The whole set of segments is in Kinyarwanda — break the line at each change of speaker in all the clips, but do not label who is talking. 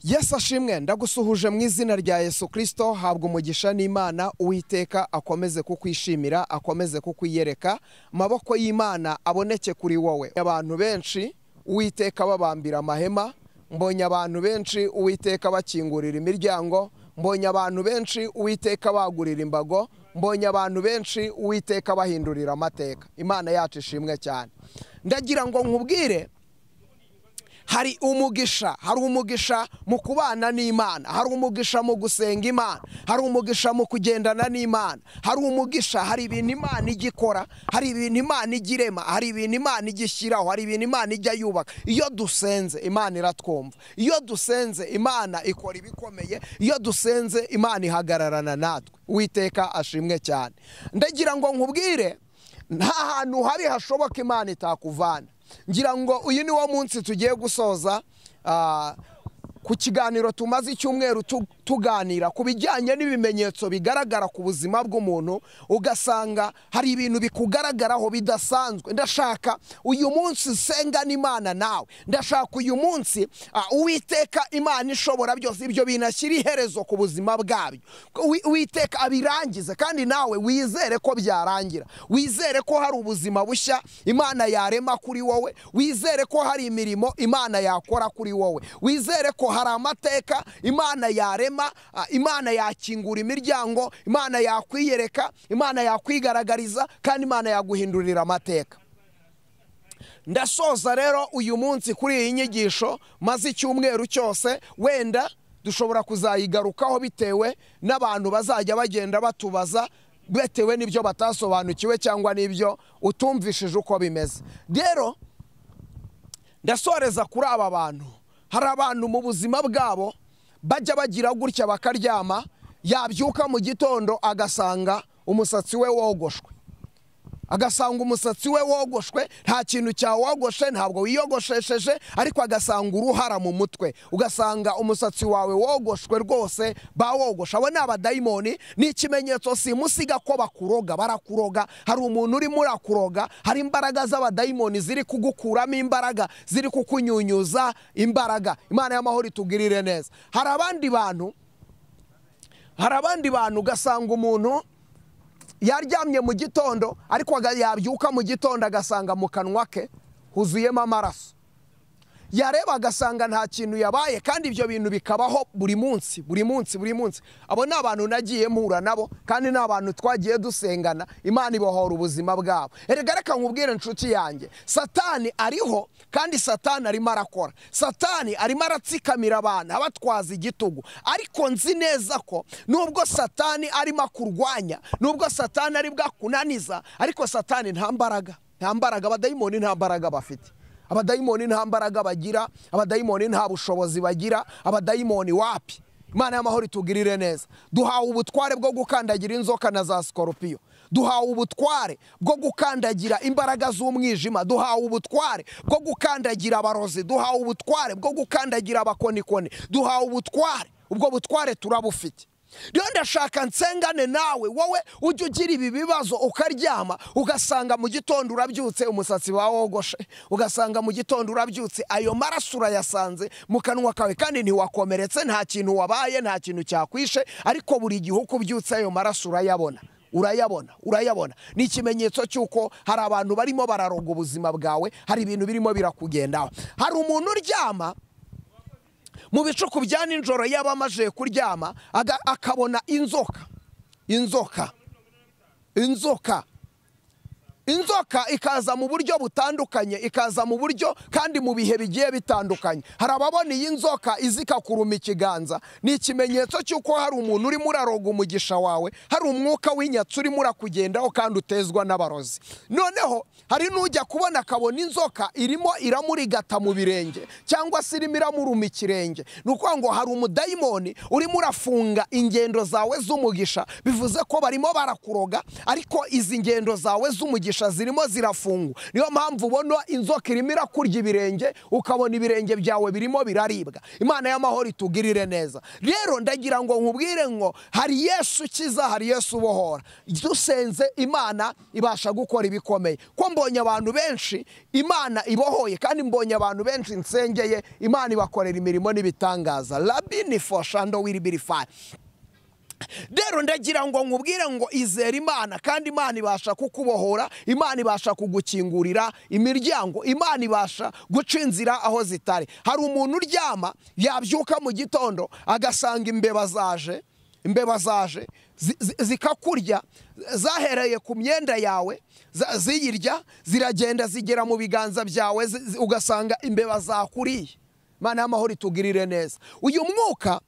Yesu ashimwe, ndagusuhuje mu izina rya Yesu Kristo. Habwa umugisha n'Imana, Uwiteka akomeze kukwishimira, akomeze kukwiyereka, amaboko y'Imana aboneke kuri wowe. Abantu benshi Uwiteka babambira amahema, mbonye abantu benshi Uwiteka bakingurira imiryango, mbonye abantu benshi Uwiteka bagurira imbago, mbonye abantu benshi Uwiteka bahindurira amateka. Imana yacu ishimwe cyane. Ndagira ngo nkubwire, hari umugisha, hari umugisha mu kubana n'Imana, hari umugisha mu gusenga Imana, hari umugisha mu kugendana n'Imana, hari umugisha, hari ibintu Imana igikora, hari ibintu Imana igirema, hari ibintu Imana igishyiraho, hari ibintu Imana ijya yubaka. Iyo dusenze Imana iratwumva, iyo dusenze Imana ikora ibikomeye, iyo dusenze Imana ihagararana natwe. Uwiteka ashimwe cyane. Ndagira ngo nkubwire, nta hantu habi hashoboka Imana itakuvana. Ngira ngo uyu ni wo munsi tugiye gusoza ku kiganiro tumaze icyumweru tuganira ku bijyanye n'ibimenyetso bigaragara ku buzima bw'umuntu, ugasanga hari ibintu bikugaragaraho bidasanzwe. Ndashaka uyu munsi senga n'Imana nawe, ndashaka uyu munsi Uwiteka Imana ishobora byose ibyo binashyira iherezo ku buzima bwabyo, Uwiteka abirangize, kandi nawe wizere ko byarangira, wizere ko hari ubuzima bushya Imana yarema kuri wowe, wizere ko hari imirimo Imana yakora kuri wowe, wizere ko hari amateka Imana yarema, Imana yakingura imiryango, Imana yakwiyereka, Imana yakwigaragariza, kandi Imana yaguhindurira amateka. Ndasoza rero uyu munsi kuri iyi nyigisho maze icyumweru cyose, wenda dushobora kuzayigarukaho bitewe n'abantu bazajya bagenda batubaza bitewe n'ibyo batasobanukiwe cyangwa n'ibyo utumvishije uko bimeze. Rero ndasoreza kuri aba bantu. Hari abantu mu buzima bwabo bajya bagira gutya bakaryama, yabyuka mu gitondo agasanga umusatsi we wogoshwe, agasanga umusatsi we wogoshwe, nta kintu cyawogoshe, ntabwo wiyogoshesheje, ariko agasanga uruhara mu mutwe, ugasanga umusatsi wawe wogoshwe rwose, bawogosha. Abo ni abadayimoni, ni ikimenyetso simusiga ko bakuroga, barakuroga. Hari umuntu urimo urakuroga, hari imbaraga z'abadayimoni ziri kugukuramo imbaraga, ziri kukunyunyuza imbaraga. Imana y'amahoro itugirire neza. Hari abandi bantu, hari abandi bantu ugasanga umuntu yaryamye mu gitondo, ariko yabyuka mu gitondo agasanga mu kanwa ke huzuyemo amaraso, yareba agasanga nta kintu yabaye, kandi ibyo bintu bikabaho buri munsi, buri munsi, buri munsi. Abo ni abantu nagiye mpura nabo, kandi ni abantu twagiye dusengana, Imana ibohora ubuzima bwabo. Erega reka nkubwire inshuti yanjye, Satani ariho, kandi Satani arimo arakora, Satani arimo aratsikamira abantu abatwaza igitugu. Ariko nzi neza ko nubwo Satani arimo akurwanya, nubwo Satani ari bwakunaniza, ariko Satani nta mbaraga, nta mbaraga, abadayimoni nta mbaraga bafite, abadayimoni nta mbaraga bagira, abadayimoni nta bushobozi bagira, abadayimoni wapi. Imana y'amahoro itugirire neza. Duhawe ubutware bwo gukandagira inzoka na za sikorupiyo, duhawe ubutware bwo gukandagira imbaraga z'umwijima, duhawe ubutware bwo gukandagira abarozi, duhawe ubutware bwo gukandagira abakonikoni, duhawe ubutware. Ubwo butware turabufite. Rero ndashaka nsengane nawe, wowe ujya ugira ibi bibazo ukaryama ugasanga mu gitondo urabyutse umusatsi wawogoshe, ugasanga mu gitondo urabyutse ayo maraso urayasanze mu kanwa kawe, kandi ntiwakomeretse, nta kintu wabaye, nta kintu cyakwishe, ariko buri gihe uko ubyutse ayo maraso urayabona, urayabona, urayabona. Ni ikimenyetso cy'uko hari abantu barimo bararoga ubuzima bwawe, hari ibintu birimo birakugendaho. Hari umuntu uryama mu bicuku bya nijoro, yaba amaze kuryama akabona inzoka, inzoka, inzoka, inzoka ikaza mu buryo butandukanye, ikaza mu buryo kandi mu bihe bigiye bitandukanye. Hari ababona iyi nzoka izika kuruma ikiganza, ni ikimenyetso cy'uko hari umuntu urimo uraroga umugisha wawe, hari umwuka w'inyatsi urimo urakugendaho kandi utezwa n'abarozi. Noneho hari n'ujya kubona akabona inzoka irimo iramurigata mu birenge, cyangwa se irimo iramuruma ikirenge. Ni ukuvuga ngo hari umudayimoni urimo urafunga ingendo zawe z'umugisha, bivuze ko barimo barakuroga, ariko izi ngendo zawe z'umugisha z'imigisha zirimo zirafungwa. Niyo mpamvu ubona inzoka irimo irakurya ibirenge, ukabona ibirenge byawe birimo biraribwa. Imana y'amahoro itugirire neza. Rero ndagira ngo nkubwire ngo hari Yesu ukiza, hari Yesu ubohora. Dusenze Imana ibasha gukora ibikomeye. Ko mbonye abantu benshi Imana ibohoye, kandi mbonye abantu benshi nsengeye Imana ibakorera imirimo n'ibitangaza. Labini for shando wiribirify. Rero ndagira ngo nkubwire ngo izere Imana, kandi Imana ibasha kukubohora, Imana ibasha kugukingurira imiryango, Imana ibasha guca inzira aho zitari. Hari umuntu uryama yabyuka mu gitondo agasanga imbeba zaje, imbeba zaje zikakurya, zahereye ku myenda yawe, ziyirya, ziragenda zigera mu biganza byawe, ugasanga imbeba zakuriye. Imana y'amahoro itugirire neza. Uyu mwuka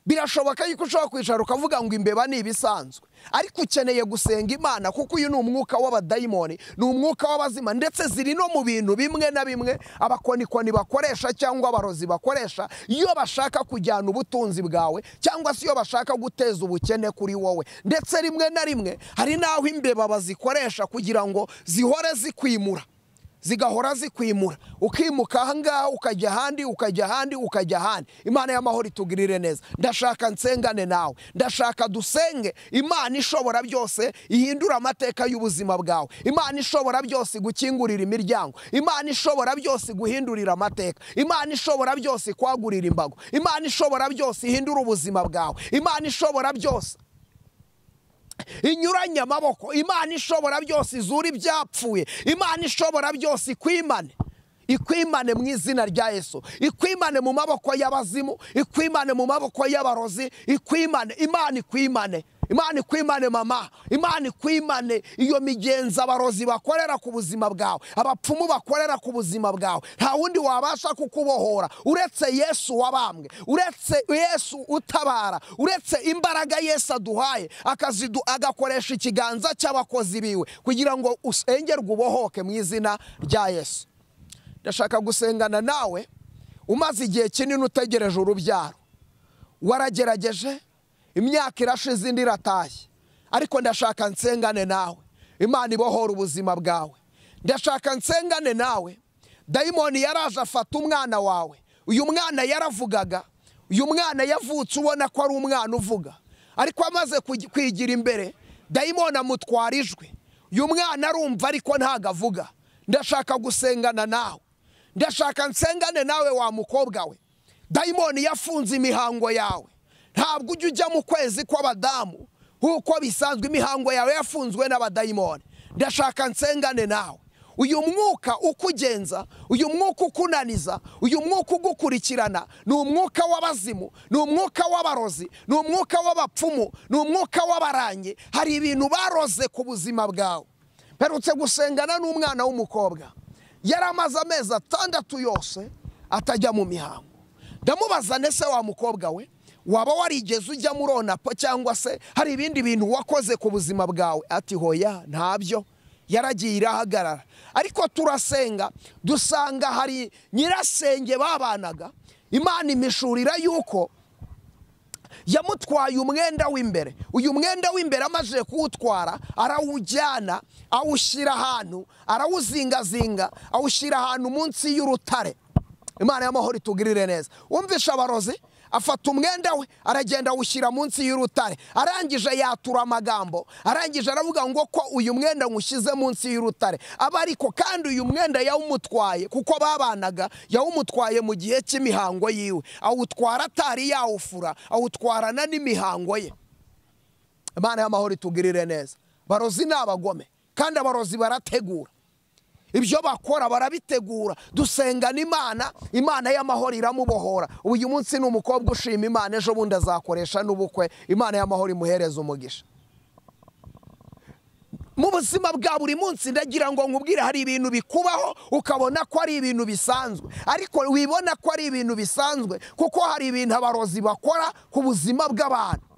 birashoboka yuko ushobora kwicara ukavuga ngo imbeba ni ibisanzwe, ariko ukeneye gusenga Imana, kuko uyu ni umwuka w'abadayimoni, ni umwuka w'abazima, ndetse ziri no mu bintu bimwe na bimwe abakonikoni bakoresha cyangwa abarozi bakoresha iyo bashaka kujyana ubutunzi bwawe, cyangwa se iyo bashaka guteza ubukene kuri wowe. Ndetse rimwe na rimwe hari n'aho imbeba bazikoresha kugira ngo zihore zikwimura, zigahora zikwimura, ukimuka ahangaha ukajya ahandi, ukajya ahandi, ukajya ahandi. Imana y'amahoro itugirire neza. Ndashaka nsengane nawe, ndashaka dusenge Imana ishobora byose ihindura amateka y'ubuzima bwawe, Imana ishobora byose gukingurira imiryango, Imana ishobora byose guhindurira amateka, Imana ishobora byose kwagurira imbago, Imana ishobora byose ihindura ubuzima bwawe, Imana ishobora byose inyuranye amaboko, Imana ishobora byose izura ibyapfuye, Imana ishobora byose ikwimane, ikwimane mu izina rya Yesu, ikwimane mu maboko y'abazimu, ikwimane mu maboko y'abarozi, ikwimane. Imana ikwimane, Imana ikwimane mama, Imana ikwimane iyo migenza abarozi bakorera ku buzima bwawe, abapfumu bakorera ku buzima bwawe. Nta wundi wabasha kukubohora uretse Yesu wabambwe, uretse Yesu utabara, uretse imbaraga Yesu aduhaye agakoresha ikiganza cy'abakozi biwe kugira ngo usengerwe ubohoke mu izina rya Yesu. Ndashaka gusengana nawe umaze igihe kinini utegereje urubyaro, waragerageje imyaka irashize indi iratashye, ariko ndashaka nsengane nawe Imana ibohora ubuzima bwawe. Ndashaka nsengane nawe, dayimoni yaraje afata umwana wawe. Uyu mwana yaravugaga, uyu mwana yavutse ubona ko ari umwana uvuga, ariko amaze kwigira imbere dayimoni amutwara ijwi. Uyu mwana arumva ariko ntago avuga. Ndashaka gusengana nawe, ndashaka nsengane nawe wa mukobwa we. Dayimoni yafunze imihango yawe, ntabwo ujya ujya mu kwezi kw'abadamu nkuko bisanzwe, imihango yawe yafunzwe n'abadayimoni. Ndashaka nsengane nawe. Uyu mwuka ukugenza, uyu mwuka ukunaniza, uyu mwuka ugukurikirana ni umwuka w'abazimu, ni umwuka w'abarozi, ni umwuka w'abapfumu, ni umwuka w'abarangi. Hari ibintu baroze ku buzima bwawe. Mperutse gusengana n'umwana w'umukobwa, yari amaze amezi 6 yose atajya mu mihango. Ndamubaza nese wa mukobwa we, waba warigeze ujya muri onapo cyangwa se hari ibindi bintu wakoze ku buzima bwawe? Ati hoya ntabyo. Yaragiye irahagarara. Ariko turasenga dusanga hari nyirasenge babanaga, Imana imishurira yuko yamutwaye umwenda w'imbere. Uyu mwenda w'imbere amaze kuwutwara arawujyana, awushyira ahantu, arawuzingazinga, awushyira ahantu munsi y'urutare. Imana y'amahoro itugirire neza. Wumvisha abarozi, afata umwenda we aragenda awushyira munsi y'urutare, arangije yatura amagambo, arangije aravuga ngo ko uyu mwenda nywushyize munsi y'urutare. Aba ariko kandi uyu mwenda yawumutwaye kuko babanaga, yawumutwaye mu gihe cy'imihango yiwe, awutwara atari yawufura, awutwarana n'imihango ye. Imana y'amahoro itugirire neza. Barozi ni abagome, kandi abarozi barategura ibyo bakora, barabitegura. Dusengana Imana, Imana y'amahoro iramubohora. Uyu munsi ni umukobwa ushima Imana, ejo bundi azakoresha n'ubukwe. Imana y'amahoro imuhereza umugisha. Mu buzima bwa buri munsi ndagira ngo nkubwire, hari ibintu bikubaho ukabona ko ari ibintu bisanzwe, ariko wibona ko ari ibintu bisanzwe kuko hari ibintu abarozi bakora ku buzima bw'abantu.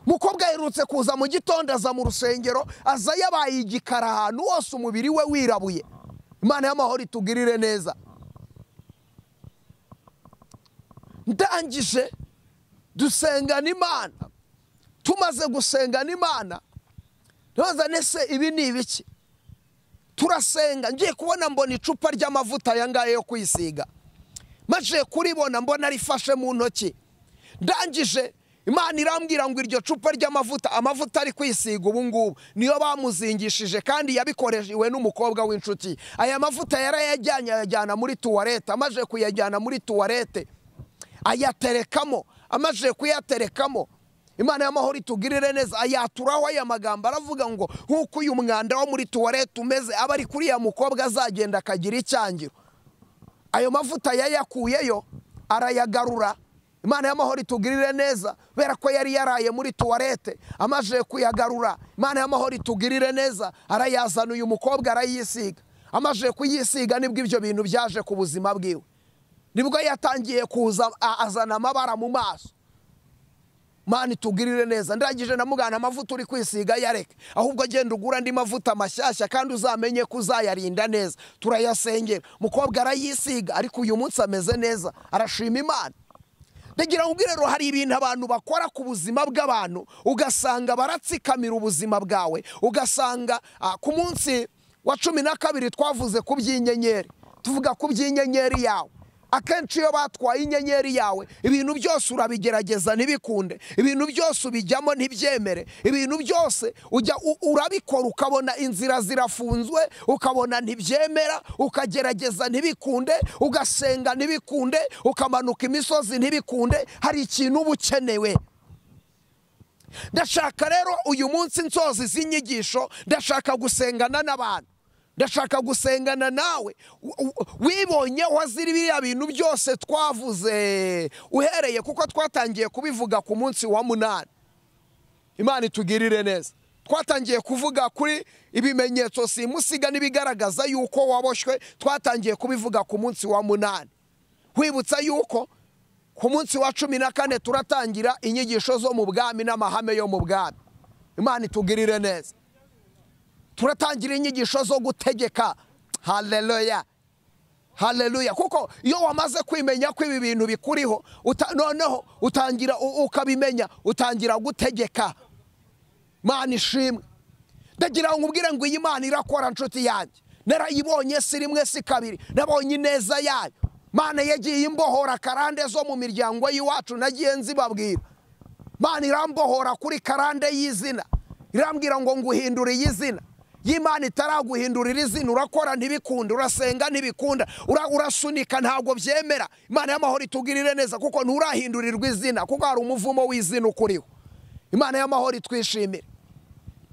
Mukobwa aherutse kuza mu gitondo aza mu rusengero, aza yabaye igikara ahantu hose, umubiri we wirabuye. Imana y'amahoro itugirire neza. Ndangije dusengana Imana, tumaze gusengana Imana, Ntoza nese ibi ni ibiki? Turasenga, ngiye kubona mbona icupa ry'amavuta aya ngaya yo kwisiga. Maze kuribona mbona rifashe mu ntoki. Ndangije Imana irambwira ngo iryo cupa ry'amavuta, amavuta ari kwisiga ubu ngubu niyo bamuzingishije, kandi yabikoreshewe n'umukobwa w'inshuti. Aya mavuta yarayajyanye ayajyana muri tuwarete, amaze kuyajyana muri tuwarete ayaterekamo, amaze kuyaterekamo Imana y'amahoro itugirire neza, ayaturaho aya magambo aravuga ngo nkuko uyu mwanda wo muri tuwarete umeze, aba ari kuri ya mukobwa azagenda akagira icyangiro. Ayo mavuta yayakuyeyo arayagarura. Imana y'amahoro itugirire neza, bera ko yari yaraye muri tuwarete, amaze kuyagarura. Imana y'amahoro itugirire neza, arayazana uyu mukobwa arayisiga. Amaze kuyisiga nibwo ibyo bintu byaje ku buzima bwiwe, nibwo yatangiye kuza azana amabara mu maso. Imana itugirire neza. Ndangije namugana amavuta uri kwisiga yareke, ahubwo genda ugura andi mavuta mashyashya kandi uzamenye ko uzayarinda neza. Turayasengera, mukobwa arayisiga, ariko uyu munsi ameze neza, arashima Imana. Ndagira ngo rero hari ibintu abantu bakora ku buzima bw'abantu, ugasanga baratsikamira ubuzima bwawe. Ugasanga ku munsi wa 12 twavuze ku by'inyenyeri, tuvuga ku by'inyenyeri yawe. Akenshi iyo batwaye inyenyeri yawe, ibintu byose urabigerageza ntibikunde, ibintu byose ubijyamo ntibyemere, ibintu byose ujya urabikora ukabona inzira zirafunzwe, ukabona ntibyemera, ukagerageza ntibikunde, ugasenga ntibikunde, ukamanuka imisozi ntibikunde. Hari ikintu uba ukenewe. Ndashaka rero uyu munsi nsoza izi nyigisho, ndashaka gusengana n'abantu, ndashaka gusengana nawe wibonye wazira biriya bintu byose twavuze uhereye, kuko twatangiye kubivuga ku munsi wa 8. Imana itugirire neza. Twatangiye kuvuga kuri ibimenyetso simusiga n'ibigaragaza yuko waboshywe, twatangiye kubivuga ku munsi wa 8. Wibutsa yuko ku munsi wa 14 turatangira inyigisho zo mu bwami n'amahame yo mu bwami. Imana itugirire neza. Turatangira inyigisho zo gutegeka. Haleluya, haleluya. Kuko iyo wamaze kwimenya ko ibi bintu bikuriho, noneho utangira ukabimenya, utangira gutegeka. Imana ishimwe. Ndagira ngo nkubwire ngo iyi Imana irakora nshuti yanjye. Narayibonye si rimwe si kabiri, nabonye ineza yayo. Imana yagiye imbohora karande zo mu miryango y'iwacu, nagiye nzibabwira. Imana irambohora kuri karande y'izina, irambwira ngo nguhindure izina. Y'Imana itaraguhindurira izina, urakora ntibikunda, urasenga ntibikunda, urasunika ntabwo byemera. Imana y'amahoro itugirire neza, kuko nturahindurirwa izina, kuko hari umuvumo w'izina ukuriho. Imana y'amahoro itwishimire.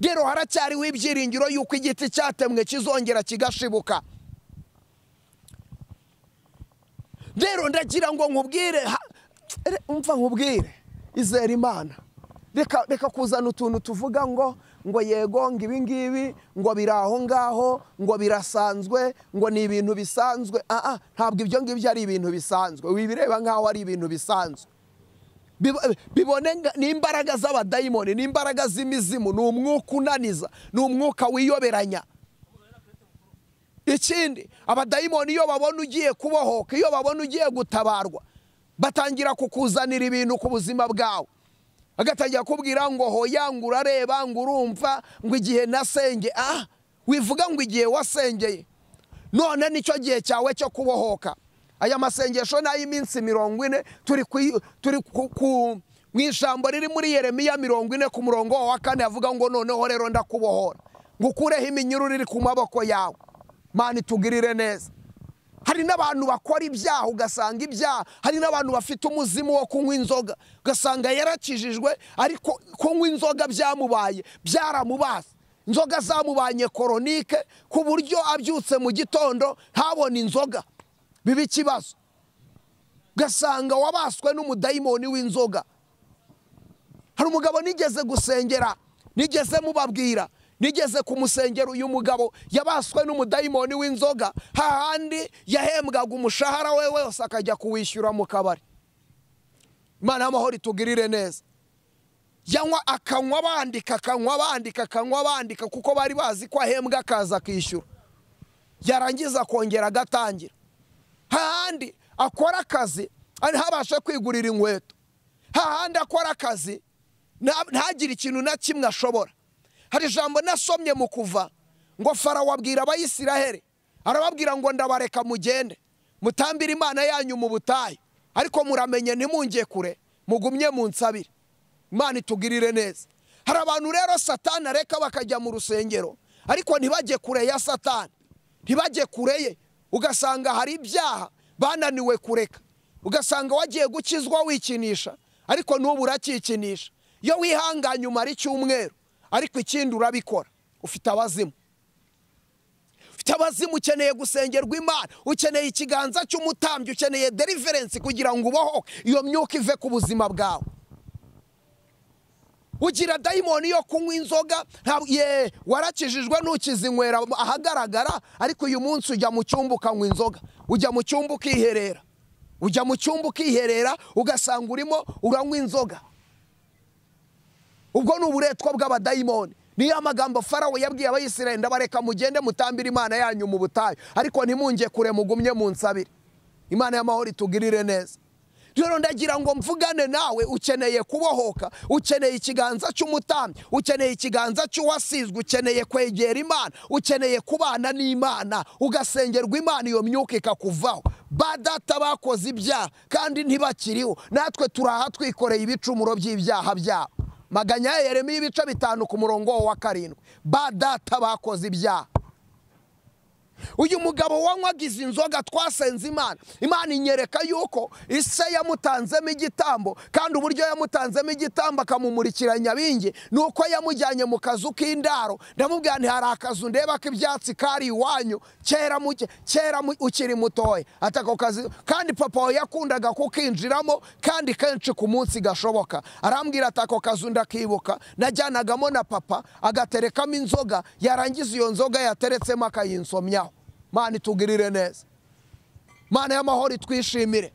Rero haracyariho ibyiringiro yuko igiti cyatemwe kizongera kigashibuka. Rero ndagira ngo nkubwire, umva nkubwire, izera Imana. Reka kuzana utuntu tuvuga ngo yego ngo ibi ngibi ngo biraho ngaho, ngo birasanzwe, ngo ni ibintu bisanzwe. Ntabwo ibyo ngibyo ari ibintu bisanzwe. Wibireba nkaho ari ibintu bisanzwe. Bibone ni imbaraga z'abadayimoni, ni imbaraga z'imizimu, ni umwuka unaniza, ni umwuka wiyoberanya. Ikindi, abadayimoni iyo babona ugiye kubohoka, iyo babona ugiye gutabarwa, batangira kukuzanira ibintu ku buzima bwawe. Agatangira kubwira ngo hoya, ngo urareba, ngo urumva, ngo igihe nasenge. Wivuga ngo igihe wasengeye, none nicyo gihe cyawe cyo kubohoka. Aya masengesho n'ay'iminsi 40 turi mu ijambo riri muri Yeremiya 40 ku murongo wa 4 avuga ngo noneho rero ndakubohora, ngukureho iminyururu iri ku maboko yawe. Imana itugirire neza. Hari n'abantu bakora ibyaha ugasanga ibyaha, hari n'abantu bafite umuzimu wo kunywa inzoga ugasanga yarakijijwe, ariko kunywa inzoga byamubaye, byaramubase. Inzoga zamubanye koronike, ku buryo abyutse mu gitondo ntabone inzoga, biba ikibazo. Ugasanga wabaswe n'umudayimoni w'inzoga. Hari umugabo nigeze gusengera, nigeze mubabwira, nigeze kumusengera. Uyu mugabo yabaswe n'umudayimoni w'inzoga, hahandi yahembwaga umushahara we wose akajya kuwishyura mu kabari. Imana y'amahoro itugirire neza. Yanywa akanywa bandika, akanywa bandika, akanywa bandika, kuko bari bazi ko ahembwa akaza akishyura, yarangiza akongera agatangira. Hahandi akora akazi ntabashe kwigurira inkweto, hahandi akora akazi ntagire ikintu na kimwe ashobora. Hari ijambo nasomye mu Kuva ngo Farawo abwira Abayisiraheli, arababwira ngo ndabareka mugende mutambire Imana yanyu mu butayu, ariko muramenye ntimungiye kure, mugumye munsabire. Imana itugirire neza. Hari abantu rero Satani areka bakajya mu rusengero, ariko ntibajye kure ya Satani, ntibajye kure ye. Ugasanga hari ibyaha bananiwe kureka, ugasanga wagiye gukizwa wikinisha, ariko n'ubu urakikinisha. Iyo wihanganye umara icyumweru, ariko ikindi urabikora. Ufite abazimu, ufite abazimu, ukeneye gusengerwa Imana, ukeneye ikiganza cy'umutambyi, ukeneye deliverance kugira ngo ubohoke iyo myuka ive ku buzima bwawe. Ugira dayimoni yo kunywa inzoga, ye warakijijwe ntukizinywera ahagaragara, ariko uyu munsi ujya mu cyumba ukanywa inzoga, ujya mu cyumba ukiherera, ujya mu cyumba ukiherera, ugasanga urimo uranywa inzoga. Ubwo ni uburetwa bw'abadayimoni. Niyo amagambo Farawo yabwiye Abayisiraheli, ndabareka mugende mutambire Imana yanyu mu butayu, ariko ntimunge kure, mugumye munsabire. Imana y'amahoro itugirire neza. Rero ndagira ngo mvugane nawe, ukeneye kubohoka, ukeneye ikiganza cy'umutambyi, ukeneye ikiganza cy'uwasizwe, ukeneye kwegera Imana, ukeneye kubana n'Imana, ugasengerwa Imana, iyo myuka ikakuvaho. Ba data bakoze ibyaha kandi ntibakiriho, natwe turaha twikoreye ibicumuro by'ibyaha byabo. Maganya ya Yeremiya ibice 5 ku murongo wa 7. Ba data bakoze ibyaha. Uyu mugabo wanywaga izi nzoga twasenze Imana, Imana inyereka yuko ise yamutanzemo igitambo, kandi uburyo yamutanzemo igitambo akamumurikira nyabingi nuko yamujyanye mu kazu k'indaro. Ndamubwira nti hari akazu ndeba ko ibyatsi kari iwanyu kera kera ukiri mutoya, atako kazi, kandi papa we yakundaga kukinjiramo kandi kenshi ku munsi gashoboka. Arambwira atako kazu ndakibuka, najyanagamo na papa agaterekamo inzoga, yarangiza iyo nzoga yateretsemo akayinsomyaho. Mana itugirire neza. Mana y'amahoro itwishimire.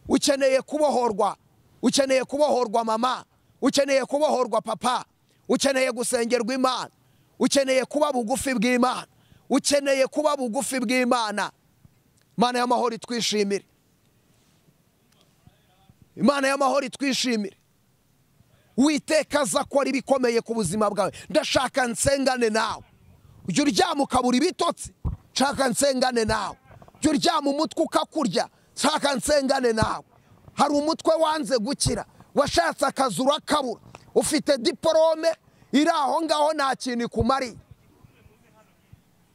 Ukeneye kubohorwa, ukeneye kubohorwa mama, ukeneye kubohorwa papa, ukeneye gusengerwa Imana, ukeneye kuba bugufi bw'Imana, ukeneye kuba bugufi bw'Imana. Mana y'amahoro itwishimire. Imana y'amahoro itwishimire. Uwiteka azakora ibikomeye ku buzima bwawe. Ndashaka nsengane nawe. Ujya uryama ukabura ibitotsi, nshaka nsengane nawe. Jya uryama umutwe ukakurya, nshaka nsengane nawe. Hari umutwe wanze gukira, washatse akazi urakabura, ufite diporome iri aho ngaho nta kintu ikumariye,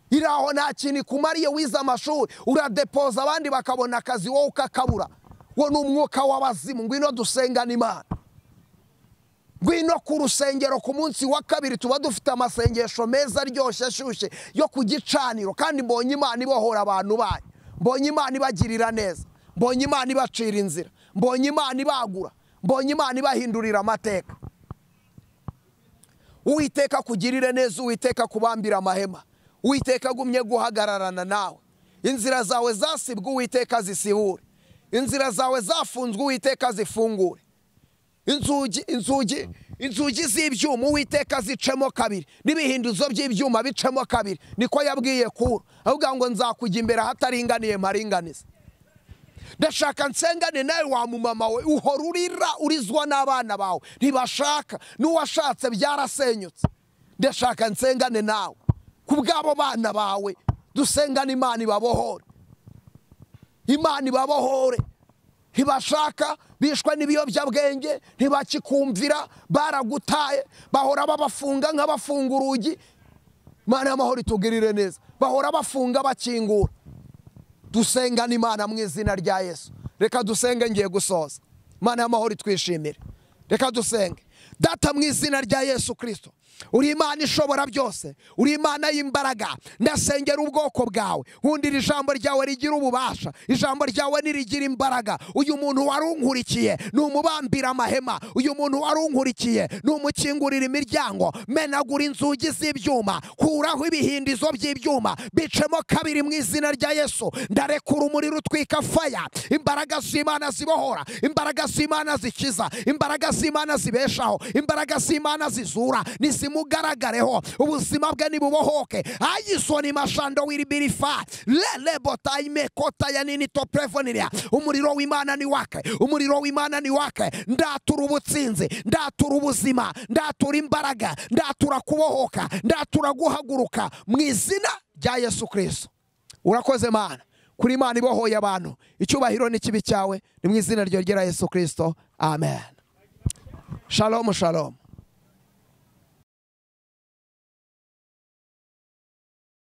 iri aho nta kintu ikumariye, wize amashuri uradepoza abandi bakabona akazi wowe ukakabura. Wo ni umwuka w'abazimu. Ngwino dusengane Imana. Ngwino ku rusengero ku munsi wa kabiri, tuba dufite amasengesho meza aryoshye ashyushye yo ku gicaniro, kandi mbonye Imana ibohora abantu bayo, mbonye Imana ibagirira neza, mbonye Imana ibacira inzira, mbonye Imana ibagura, mbonye Imana ibahindurira amateka. Uwiteka kugirire neza, Uwiteka kubambira amahema, Uwiteka agumye guhagararana nawe. Inzira zawe zasibwe Uwiteka zisibure, inzira zawe zafunzwe Uwiteka zifungure. Inzugi inzugi inzugi z'ibyuma Uwiteka zicemo kabiri, n'ibihinduzo by'ibyuma bicemo kabiri. Niko yabwiye Kuro, avuga ngo nzakujya imbere ahataringaniye mparinganize. Ndashaka nsengane nawe wa mumama we, uhora urira urizwa n'abana bawe, ntibashaka, n'uwashatse byarasenyutse. Ndashaka nsengane nawe kubw'abo bana bawe, dusengane Imana ibabohore, Imana ibabohore. Ntibashaka, bishwe n'ibiyobyabwenge, ntibakikumvira, baragutaye, bahora babafunga nk'abafunga urugi. Imana y'amahoro itugirire neza. Bahora bafunga bakingura. Dusengane Imana mu izina rya Yesu. Reka dusenge, ngiye gusoza. Imana y'amahoro itwishimire. Reka dusenge. Data mu izina rya Yesu Kristo, uri Imana ishobora byose, uri Imana y'imbaraga. Ndasengera ubwoko bwawe, nkundira ijambo ryawe rigira ububasha, ijambo ryawe nirigira imbaraga. Uyu muntu warunkurikiye numubambira amahema, uyu muntu warunkurikiye numukingurira imiryango. Menagura inzugi z'ibyuma, kuraho ibihindizo by'ibyuma, bicemo kabiri mu izina rya Yesu. Ndarekura umuriro utwika faya, imbaraga z'Imana zibohora, imbaraga z'Imana zikiza, imbaraga z'Imana zibeshaho, imbaraga z'Imana zizura. Ubuzima ugaragareho, ubuzima bwe nibubohoke. Ayisoni mashando wiribirifa lelebotaime kota ya nini toprevoniria. Umuriro w'Imana ni wake, umuriro w'Imana ni wake. Ndatura ubutsinzi, ndatura ubuzima, ndatura imbaraga, ndatura kubohoka, ndatura guhaguruka mu izina rya Yesu Kristo. Urakoze Mana, kuri Imana ibohoye abantu. Icyubahiro n'ikibi cyawe ni mu izina rya Yesu Kristo. Amen. Shalom, shalom.